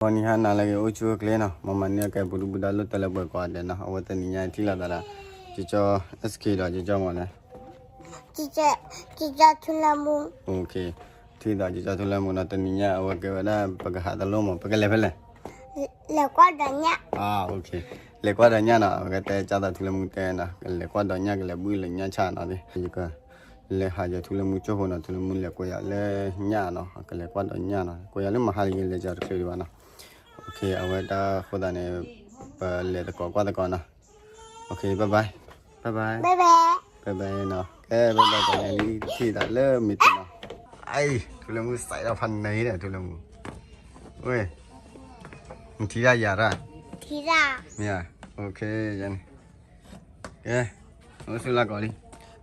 ဂီၤနံၤဟါနၤလၢအဂ့ၤ အိၣ်ဆူၣ်အိၣ်ချ့နီၤ, မ့ၢ်မၤန့ၢ်အကဲပူၤဒုၣ်ပူၤဒါလိၣ်တၢ်လၢပှဲၤကိးဂၤဒဲးနီၤ, အဝဲတနံၤညါထံၣ်လိာ်သးဒီး ကၠီကၠီ S K ဒီးကၠီကၠီမ့ၢ်လဲၣ်, ကၠီကၠီထူလၢမူ, ထံၣ်သးကၠီကၠီထူလၢမူနီၤ, တနံၤညါအဝဲကဲဝဲဒၣ် ပကဟးတလိၣ်မး ပကလဲၤဖဲလဲၣ်, လဲၤကွၢ်ဒီးညၣ်, လဲၤကွၢ်ဒီးညၣ်နီၤ, အဝဲတဲကၠီသးထူလၢမူတဲနီၤ, ကလဲၤကွၢ်ဒီးညၣ် ကလဲၤဘုၣ်လၢညၣ်ဆၣ်နီၤ, ယက လဲၤဟးယထူလၢမူကၠိဖိနီၤ, ထူလၢမူလဲၤကွဲးယၤလၢညၣ်နီၤ, ကလဲၤကွၢ်ဒီးညၣ်နီၤ, ကွဲးယၤလၢမဟါလံ ယလဲၤကၠီတချုးဒံးဘၣ်နီၤ, အဝဲတၢ်ဃိသးန့ၣ် ပလဲၤသကိးကွၢ်သကိးနီၤ, bye bye, bye bye, bye bye နီၤ, ကဲ bye bye ကိးန့ၣ်လံထံၣ်သးလၢမ့ၢ်တနီၤ, အံၤ ထူလၢမူစဲးဒီးဖးန့ၣ်ဒီး ထူလၢမူ, ဝဲ နထံၣ်ဒၣ်ယၤရၣ်, မ့ၢ်ဧါ, ယန့ၣ် ကဲ အိၣ်ဆူၣ်လၢကိးလံ,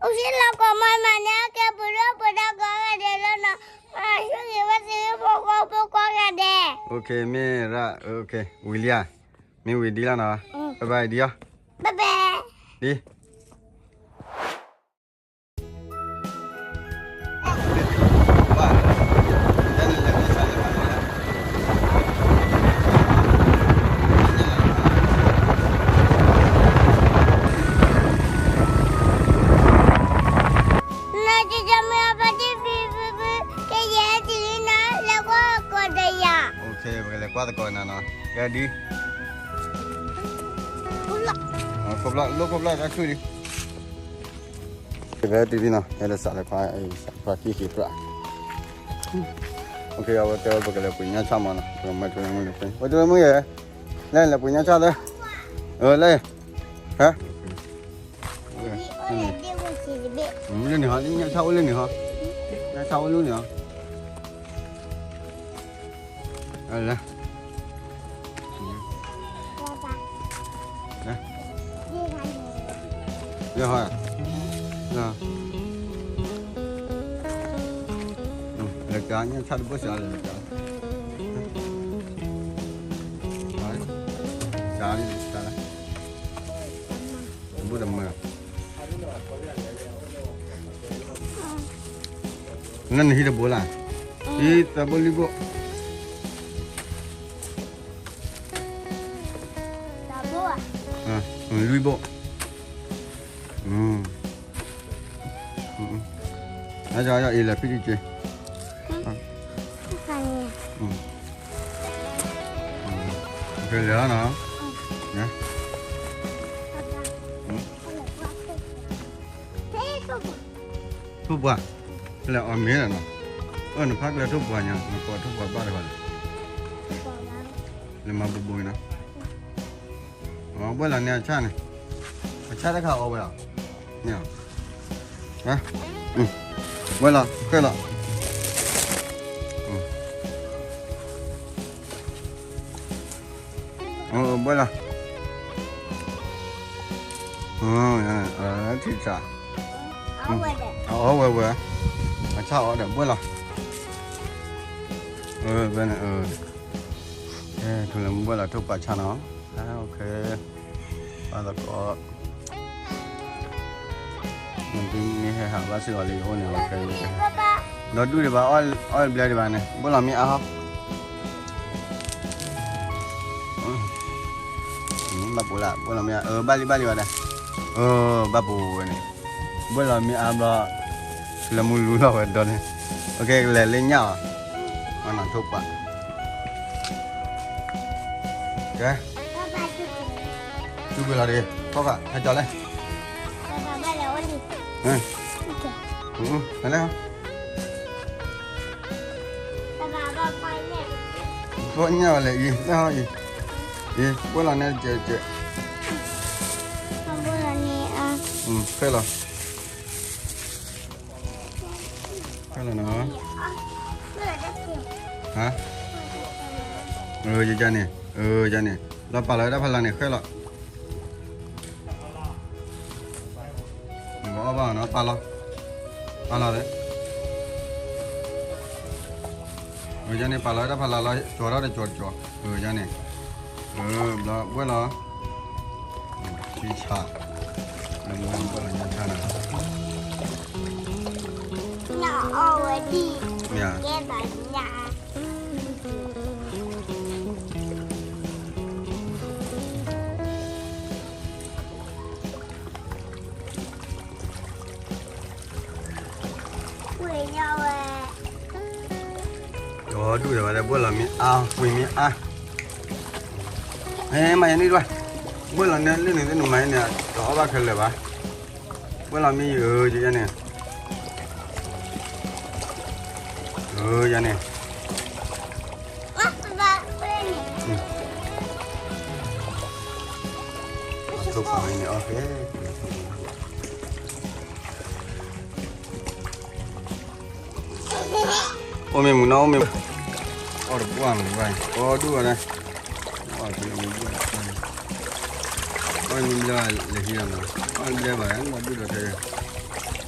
အိၣ်ဆူၣ်လၢကိး မ့ၢ်မၤန့ၢ်အကဲပူၤဒုၣ်ပူၤဒါကိးဂၤဒဲးလီၤနီၤ, မၤဆိၣ်ဂ့ၤဝဲသ့ၣ်ဖိဃီဖိကိးဂၤဒဲး, မ့ၢ်ရၣ်, ဝံၤလံဧါ, မ့ၢ်ဝံၤဒ်လီၤနီၤ, bye bye ဒ်အီၤ, bye bye ဒ် နကမၤဖးတံၢ်ဖံဖုဖု, ကယဲၢ်တံၢ်လံနၤ, လဲၤကွၢ်ကိးဒီးယၤ, ပကလဲၤကွၢ်သကိးနၤနီၤ, ကဲဒ် ခိၣ်ဘျီၣ် လိၣ်ခိၣ်ဘျီၣ်တၢ်ဆူၣ်လံ, ကဲဒ်နီၤ, ဟဲဒီးစးလၢခွါ, စးလၢခွါခံခံပြး, အဝဲတဲဝဲပကလဲၤပှ့ၤညၣ်ဆၣ်မးနီၤ, ပကမၤထူလၢမူန့ၣ်, ဝဲထူလၢမူယဲၢ်, လဲၤလဲၤပှ့ၤညၣ်ဆၣ်သၢ, လဲၤ ဟါ လၢန့ၣ်ဟီ, ညၣ်ဆၣ်အိၣ်လၢန့ၣ်ဟီ, ညၣ်ဆၣ်အိၣ်လၢန့ၣ်ဟီ, လဲၤ လဲၤ လဲၤဟီ, လဲၤကါ ညၣ်ဆၣ်တဘိစှၤလဲၤကါ, ကါလံ ကါလံ, တဘိတမၢ, လၢနဟံၣ်တဘိလၢ်, ဟံၣ်သၢဘိလွံၢ်ဘိ, လွံၢ်ဘိ, အံၤလဲၤဖံးတက့ၢ်, လဲၤလီၤနီၤ, ထိၣ်ပှၢ်, လဲၤအီၣ်မ့ၤလီၤနီၤ, အၢ နဖးကျၢၤထိၣ်ပှၢ်ညါ နကိးထိၣ်ပှၢ်ဘၣ်တခီလဲၣ်, လဲၤမၤဘူးဘူးအံၤနီၤ, ဘှဲၣ်လီၤန့ၣ်အဆၣ်န့ၣ်, အဆၣ်တခါအီၣ်ဝဲလီၤ, န့ၣ်, ဘှဲၣ်လီၤ ဃဲၣ်လီၤ ဘှဲၣ်လီၤ, ထံၣ်ဆၣ်, အီၣ်ဝဲဝဲ, အဆၣ်အီၣ်ဒီးဘှဲၣ်လီၤ, ဖဲန့ၣ်, ထူလၢမူဘှဲၣ်လီၤထိၣ်ပှၢ်ဆၣ်နီၤ, ပာ်သကိး မ့ၢ်ဟဲဟးဘၣ်စ့ၢ်ကီးလံ အိၣ်န့ၣ် ဒီးဒူၣ်ဒံးဘၣ် အီၣ်ဘျဲဒံးဘၣ်န့ၣ် ဘှဲၣ်လီၤမ့ၢ်အါဟီ, ဘၣ်ပူၤလၢ ဘှဲၣ်လီၤမ့ၢ်အါ ဘၣ်လံဘၣ်လံဘၣ်ဒီး, ဘၣ်ပူၤဝဲန့ၣ်, ဘှဲၣ်လီၤမ့ၢ်အါဘျီ လၢမူလူလီၤဝဲဒီးန့ၣ်, ကလဲၤလၢညၣ်အီၤ, မ့ၢ်နီၢ်ထိၣ်ပှၢ် ကဲ, တူၢ်ကွံာ်လီၤတဂ့ၤ, ဖီၣ်ဃာ် ဟဲကၠီၤလဲၣ်, လဲၣ်, ဖီၣ်ညၣ်ဝဲလဲၣ်အံၤ, လဲၣ်ဟီအံၤ, အံၤ ဘှဲၣ်လီၤန့ၣ်စဲးစဲး, ဖဲလီၤ ဖဲလီၤနီၤ, ဟါ, ယန့ၣ်, ယန့ၣ်, လီၤပာ်လီၤဝဲဒၣ်ဖးလီၤန့ၣ် ဃဲလီၤ, နကအီၣ်ဘၣ်နီၤ ပာ်လီၤ, ပာ်လီၤလၢ, ယန့ၣ် ပာ်လီၤဝဲဒၣ်ဖးလီၤလီၤ ကၠီၤထီၣ်တကၠီၤတကၠီၤ, ယန့ၣ်, ဘျီဘှဲၣ်လီၤ, ထံဆး, လၢမ့ၢ်ဘှဲၣ်လီၤညၣ်ဆၣ်နီၤ, မ့ၢ်ဧါ, ကဲဘၣ်ညၣ် ဒူၣ်ဒီးဝဲဒၣ်ဘှဲၣ်လီၤမ့ၢ်အါ ပှ့ၤမ့ၢ်အါ, ဟဲမၤယၤန့ၣ်ဒွဲၣ်, ဘှဲၣ်လီၤန့ၣ်လၢန့ၣ်သ့ၣ်နမၤန့ၣ် တအီၣ်ဘၣ်ခဲလၢာ်ဘၣ်, ဘှဲၣ်လီၤမ့ၢ်ယၤ ယၤန့ၣ်, ယၤန့ၣ်, အီၣ်မ့ၢ်မုၢ်နီၤ အိၣ်မ့ၢ်, အီၣ်တပှၢ်မ့ၢ်ဘၣ် အီၣ်ဒူၣ်ဝဲဒၣ်, အီၣ်မ့ၢ်ဘျဲၣ်လဲၤဟံးလီၤနီၤ, အီၣ်ဘျဲၣ်ဘၣ် လီၤဒူၣ်ဒီးထဲ, ကဲလဲၤဒီးဖဲ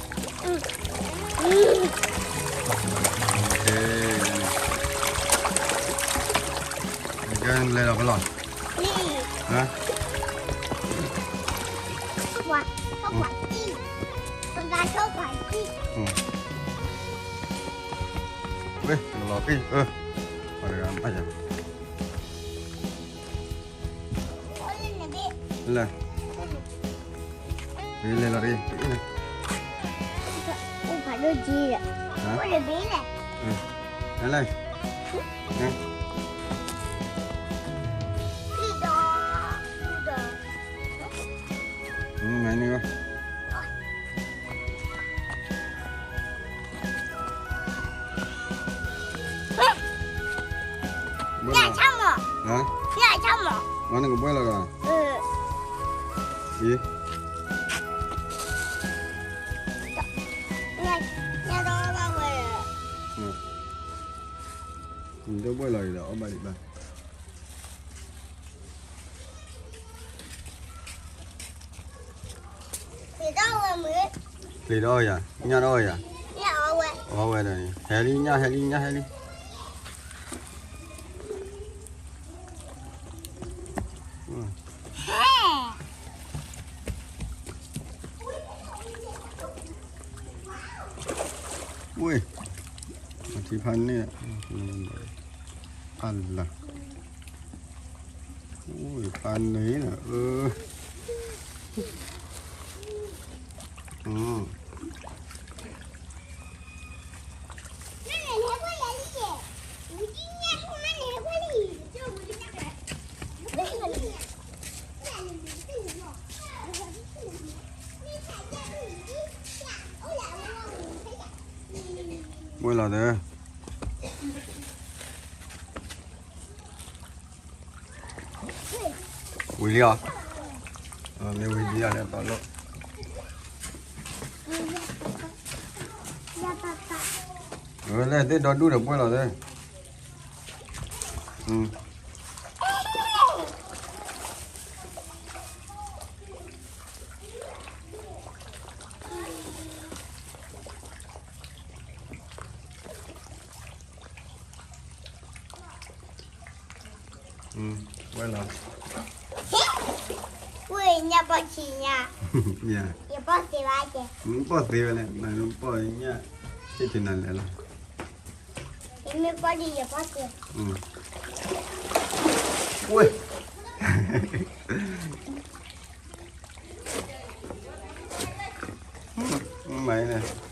လီၤ, ဝ့ၢ်လီၤက့ၤ, ပှၤတဂၤဘၣ်ယၤ လဲၤ, လဲၤလီၤတဂ့ၤ, အိၣ်ဖးဒိၣ်က့ၤ, လဲၤလဲၤ, မၤန့ၢ်ဘၣ် ညၣ်ဆၣ်မီၤ, ဟါ, ညၣ်ဆၣ်မီၤ, နကဘှဲၣ်လီၤဒီး, အံၤ, ညၣ်, ညၣ်ဒီးဘၣ်ဝဲ, နတဘှဲၣ်လီၤအံၤဒီး အီၣ်ဘၣ်ဒံးဘၣ် ပျံၤဒီးအီၣ်ယၤ, ညၣ်ဒီးအီၣ်ယၤ, အီၣ်ဝဲဒီးန့ၣ် ဟဲလံ ညၣ်ဟဲလံ ညၣ်ဟဲလံ, ဝ့ၢ်, ထံဖးန့ၣ်, အလၢ ဖးန့ၣ်လီၤ, အၢ, ဝ့ၢ်လီၤသၢ ဝံၤလံဧါ, မ့ၢ်ဝံၤလံဧါ လဲၤတီလိာ်, လဲၤသ့ၣ်ဒီဒူၣ်ဒီးပှဲၢ်လီၤသၢ, ဝဲလီၤ, ဝ့ၢ်ညၣ်ပီၢ်ဆံးညါ, ယပီၢ်သ့ဘၣ်ကဲ, မ့ၢ်ပီၢ်သ့ဝဲလဲၣ်, နပီၢ်ညၣ်, ဟ့ၣ်က့ၤနၤလဲၣ်လီၤ, မ့ၢ်ပီၢ်ဒီးယပီၢ်သ့, ဝ့ၢ် မၤန့ၣ်,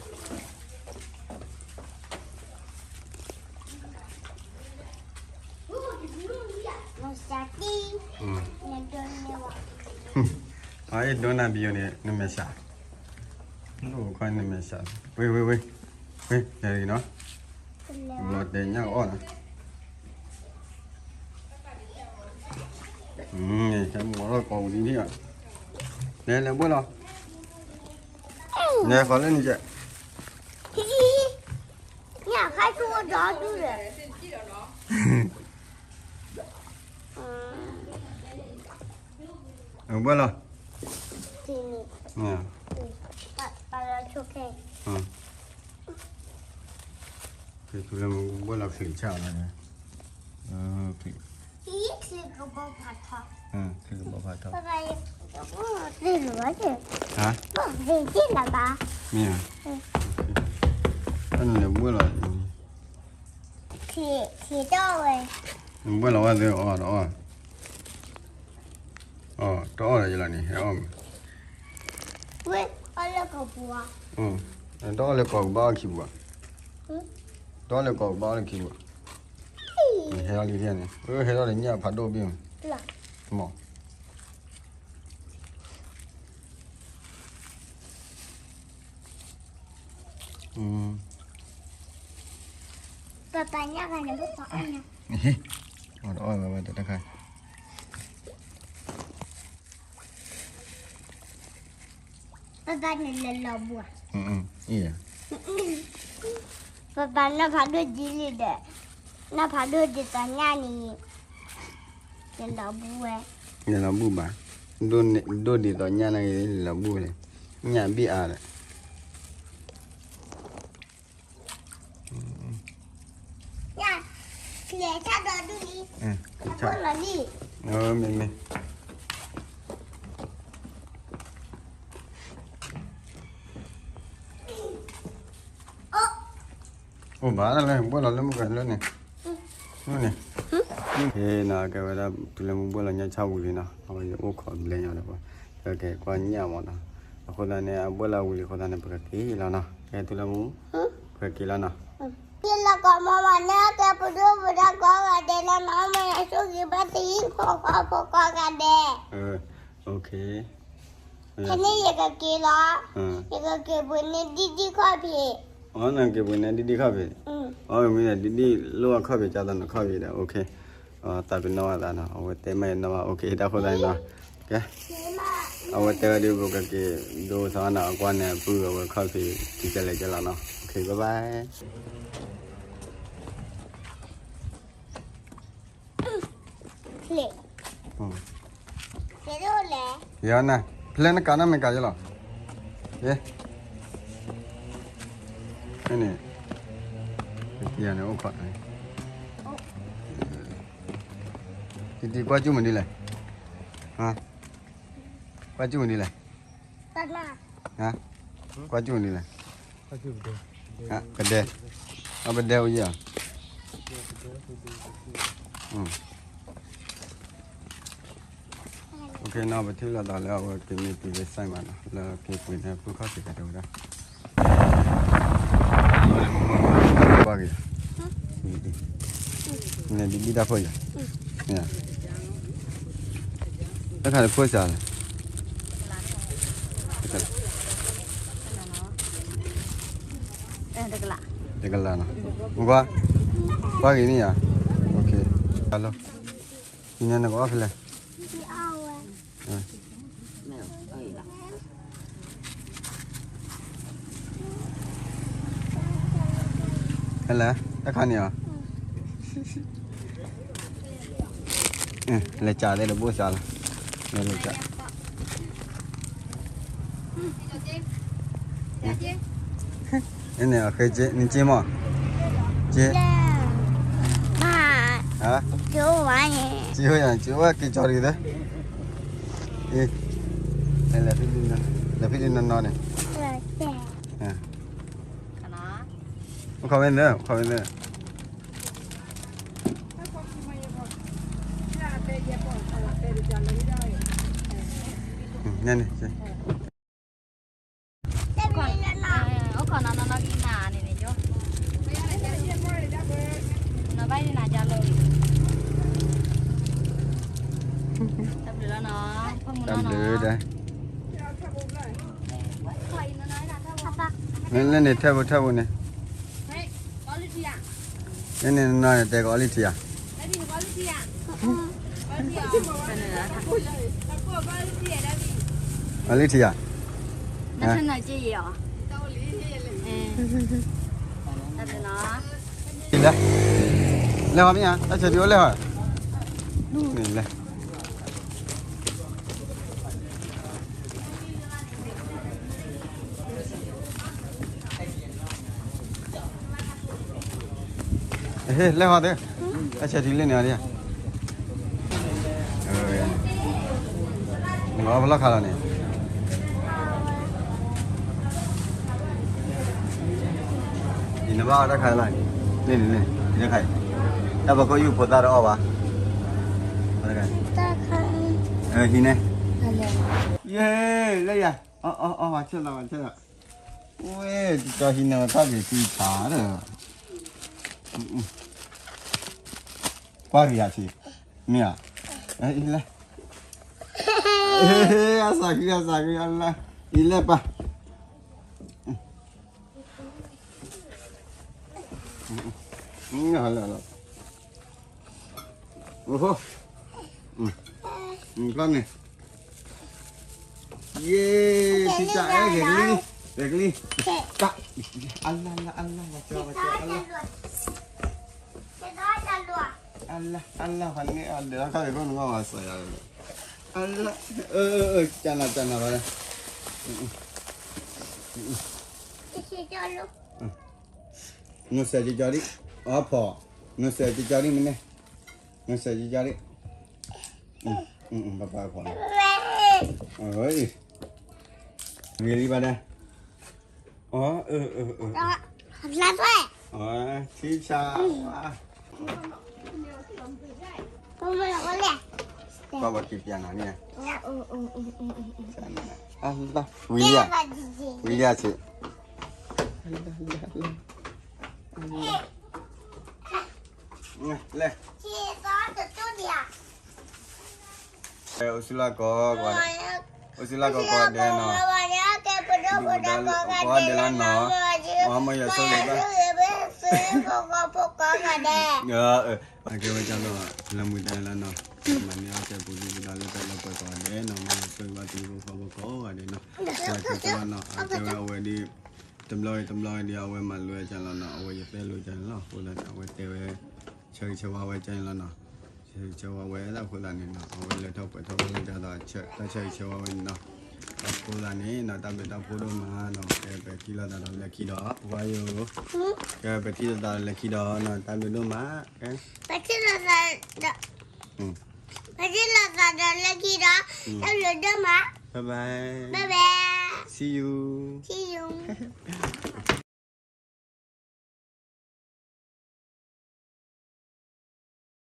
အဒိနၤဘံယိၤန့ၣ် နမဲာ်ဆှး, ဒိၣ်ခီနမဲာ်ဆှး, ဝ့ၢ် ဝ့ၢ် ဝ့ၢ်, ဝ့ၢ် လဲၤလံနီၤ, လီၤတဲာ်ညၣ်အီၣ်နီၤ, ဟဲမၤလီၤကိးပူၤဒ်န့ၣ်, လဲၤလဲၤဘှဲၣ်လီၤ, လဲၤဃီလၢနကဲ, ညၣ်ခါဆိဒီဒူၣ်ဒီး, ဘှဲၣ်လီၤ, ပာ်လီၤဆိခဲ, ဘှဲၣ်လီၤ ချံဆၣ်လီၤ, ချံကဘီဖးထီ, ချံကဘီဖးထီ, ဟါ, မ့ၢ်ဧါ, ဘှဲၣ်လီၤ, ဘှဲၣ်လီၤဝဲသ့ၣ်အီၣ်ဒီးအီၣ်, တအီၣ်ဒီးယလီၤန့ၣ် ဟဲအီၣ်မး, တအီၣ်လၢကိးကဘၣ်အီၣ်ခံပူၤ, တအီၣ်လၢကိးကဘၣ်အီၣ်လၢခံပူၤ, ဟဲလီၤလံန့ၣ်, အဟဲလီၤဒီးညၣ်ဖးဒိၣ်ဘ့ၣ်မး, မး, ပပာ်ညၣ်ဂၤန့ၣ် ပပာ်အီၣ်ညၣ်, အီၣ်တအီၣ်ဝဲတခါ ပပာ်န့ၣ်လဲၤလီၤဘှံး, အံၤ, ပပာ်နီၢ်ဖးဒိၣ်ဒ်လံဒီး, နီၢ်ဖးဒိၣ်ဒ်သိးညၣ်န့ၣ်, လဲၤလီၤဘှံးဝဲ, လဲၤလီၤဘှံးဘၣ်, ဒိၣ်ဒ်သိးညၣ်န့ၣ်ဂ့ၤ လဲၤလီၤဘှံးဝဲ, ညၣ်ဘ့ၣ်အါဒီး ညၣ်, လဲၤဆၣ်ဒီးဒူၣ်လံ, အလီၤလံ, မ့ၢ်မ့ၢ်, အိၣ်ဘၣ်လၢ ဘှဲၣ်လီၤလၢမုၢ်ကလၢန့ၣ်, န့ၣ်, ဟ့ၣ်နီၤ ကဲဝဲဒၣ် တုၤလၢမုၢ်ဘှဲၣ်လီၤညၣ်ဆၣ်ဝံၤလံနီၤ အဝဲယအိၣ်ခိးဘျဲညါဒီး ပကဲကွၢ်ညၣ်မးနီၤ, အဃိသတးန့ၣ် အဘှဲၣ်လီၤဝံၤလံအဃိသတးန့ၣ် ပကက့ၤလီၤနီၤ, ကဲတုၤလၢမုၢ်, ပကက့ၤလီၤနီၤ, က့ၤလီၤကီးမးမးန့ၣ် ကဲပဒိၣ်ပဒၣ်ကိးဂၤဒဲးလီၤနီၤ မ့ၢ်အဆိၣ်ဂ့ၤဘၣ်သ့ၣ် ခိၣ်ဃီဖိကိးဂၤဒဲး, ဖဲန့ၣ်ယကက့ၤလီၤ, ယကက့ၤပှ့ၤန့ၢ်ဒံၣ်ဒံၣ်ခီၣ်ဖံး, အီ နက့ၤပှ့ၤန့ၢ်ဒံၣ်ဒံၣ်ခီၣ်ဖံး, အီ မ့ၢ်ဒံၣ်ဒံၣ်လိၣ်အခီၣ်ဖံး ကၢ်သးနခီၣ်ဖံးဒီး သးပ့ၤနီၣ်ဝဲသးနီၤ အဝဲတဲမ့ၢ်နီၤ တၢ်ဃိသတးန့ၣ်နီၤ, ကဲ, အဝဲတဲဝဲဒ်ပကက့ၤဒိသီနီၤ အကွၢ်န့ၣ် အပုၢ်အဝဲခီၣ်ဖံး ကကလဲၤကဲလီၤနီၤ ဘၣ်ဘၣ် ယၤနၤ ဖဲလဲၣ်နကးနမ့ၢ်ကးယလီၤ, ယဲ, န့ၣ်, ယၤန့ၣ်အိၣ်ခိး, တံၤတံၤကွၢ်ကၠူၣ်မနုၤလဲၣ်, ကွၢ်ကၠူၣ်မနုၤလဲၣ်, ကွၢ်ကၠူၣ်မနုၤလဲၣ်, ပဒဲ, အပဒဲအိၣ်ယဲၢ်, နီၤ ပထံၣ်လိာ်သးလၢအဝဲက့ၤမ့ၢ်တုၤလၢ site မးနီၤ လၢက့ၤပှ့ၤန့ၢ်ဖုခီၣ်က့ၤကတၢၢ်ဝဲဒၣ် ကွၢ်က့ၤ, နဒ်ဒံၣ်တၢ်ဖိယၤ, တခါတခိၣ်စးလဲၣ်, တကလးနီၤ, ကွၢ်, ကွၢ်က့ၤန့ၣ်ယၤ, ဟံးန့ၢ်နကအီၣ်ဖဲလဲၣ် ဟဲလဲၣ် တၢ်ခါန့ၣ်အီၤ, လဲၤကးသ့ၣ်တဘိစးလီၤ, လဲၤကး, န့ၣ်အဃ့က့ၤ နက့ၤမး, က့ၤ, က့ၤဝဲ က့ၤဝဲက့ၤကၠီတဂ့ၤသၢ, လဲၤဖဲလံနီၤနီၤန့ၣ်, အိၣ်ခိးဝဲန့ၣ် အိၣ်ခိးဝဲန့ၣ် န့ၣ်န့ၣ် အိၣ်ခိးနီၤနီၤနီၤကံနၤန့ၣ်န့ၣ်ယိ, နီၤဘၣ်န့ၣ်နၤကလီၤ, တၢ်ဘျုးလီၤနီၤ, တၢ်ဘျုးဒဲး, လၢန့ၣ်ထဲပူၤထဲပူၤန့ၣ် န့ၣ်န့ၣ်နီၤန့ၣ် တဲကီးအီလံထံယၤ, အီလံထံယၤ, လဲၤ, လဲၤဟီမ့ၢ်ဧါ, တၢ်ဆဲးဒုးအိၣ်လဲၤဟီ, န့ၣ်လဲၤ ဟ့ၣ် လဲၤဟီသ့, အဆဲးထံလၢန့ၣ်အီၤဒ်, လီၤဖလီၢ်ခါလီၤန့ၣ်, ယနဘၣ်အီၣ်တၢ်ခါလီၤ, န့ၣ်န့ၣ်န့ၣ်, တၢ်ခါ, တၢ်ပခိၣ်ယူၢ်ဖိသၣ်တအီၣ်ဘၣ်, ဟံးန့ၣ်, ယဲ, လၢယၤ, အီၣ်အီၣ်အီၣ်ဝဲဆဲးလီၤဝဲဆဲးလီၤ, ဝဲ, ကၠီဟံးန့ၢ်ဝဲခီၣ်က့ၤသံဆါဒီး အ ပှၤရံၤယၤဆံး, မ့ၢ်ဧါ, အံၤလဲၣ်, အစးခု အစးခု အလၢ, အံၤလဲၣ်ပၢ်, လၢလၢ, အိၣ်, ဖျါန့ၣ်, ယ့, ထံတၢ်အဲၣ်ဂ့ၤကလံ, ဂ့ၤကလံ, တၢ်, အလၢလၢအလၢ, ဝဲကၠီဝဲကၠီအလၢ အလၢ် အလၢ် ဖးန့ၢ်အီၤဒီး အခီၣ်က့ၤခိၣ်နဂီၢ်ဝဲစဲးယၤ, အလၢ်, အၢ အၢ ကၢ်နၤ ကၢ်နၤဘၣ်, နစဲးကၠီကၠီဒံး, အီဖီ, နစဲးကၠီကၠီဒံးမ့ၢ်န့ၣ်, နစဲးကၠီကၠီဒံး, ဘၣ်ဘၣ်ဖီ, ဂ့ၤလံဘၣ်ဒဲး, အီ အၢ အၢ အၢ ထံဆါ, ဘၣ်ဘၣ်က့ၤပျးနၤန့ၣ်, ဝံၤလံဧါ, ဝံၤလံဧါဆ့, လဲၣ် အိၣ်စူၢ်လၢ်ကီး, အိၣ်စူၢ်လၢ်ကီးကိးဂၤဒဲးနီၤ, ဒုၣ်ဒါကိးဂၤဒဲးလီၤနီၤ, မ်ယွၤဆိၣ်ဂ့ၤဘၣ်, ကဲဝဲကၢ်လီၤ, လၢမုၢ်တၢ်လၢနီၤ, မၤန့ၢ်အီၣ်ကဲပူၤဒုၣ်ပူၤဒါလၢတၢ်လၢပှဲၤကိးဂၤဒဲးနီၤ, မ်ယွၤဆိၣ်ဂ့ၤဘၣ်တံၤဖိသကိးကိးဂၤဒဲးနီၤ, ကဲဝဲကၢ်လီၤနီၤ, ကဲဝဲအဝဲဒ် တဘျီဂ့ၤတဘျီဂ့ၤဒီး အဝဲမၤလိဝဲကၢ်လီၤနီၤ, အဝဲယတဲလိာ်ကၢ်လီၤ, အဃိသတးန့ၣ် အဝဲတဲဝဲ, ဆၢဂ့ၤဆၢဝါဝဲကၢ်လီၤနီၤ, ဆၢဂ့ၤဆၢဝါဝဲဒၣ်အဃိသတးန့ၣ်နီၤ, အဝဲလဲၤထီၣ်ပှဲၤထီၣ်ဝဲဒၣ်ဒီး တၢ်ဆၢဂ့ၤဆၢဝါဝဲန့ၣ်နီၤ, အဃိသတးန့ၣ်နီၤ တၢ်ဘျုးတၢ်ဖှိၣ်ဒိၣ်မးနီၤ, ကဲပထံၣ်လိာ်သးဒီးလၢခံဒီး ပှၤယိၤ, ကဲပထံၣ်လိာ်သးဒီးလၢခံဒီးနီၤ တၢ်ဘျုးဒိၣ်မး, ပထံၣ်လိာ်သးဒီးလၢခံဒီး တၢ်ဘျုးဒိၣ်မး, bye bye, see you, see you.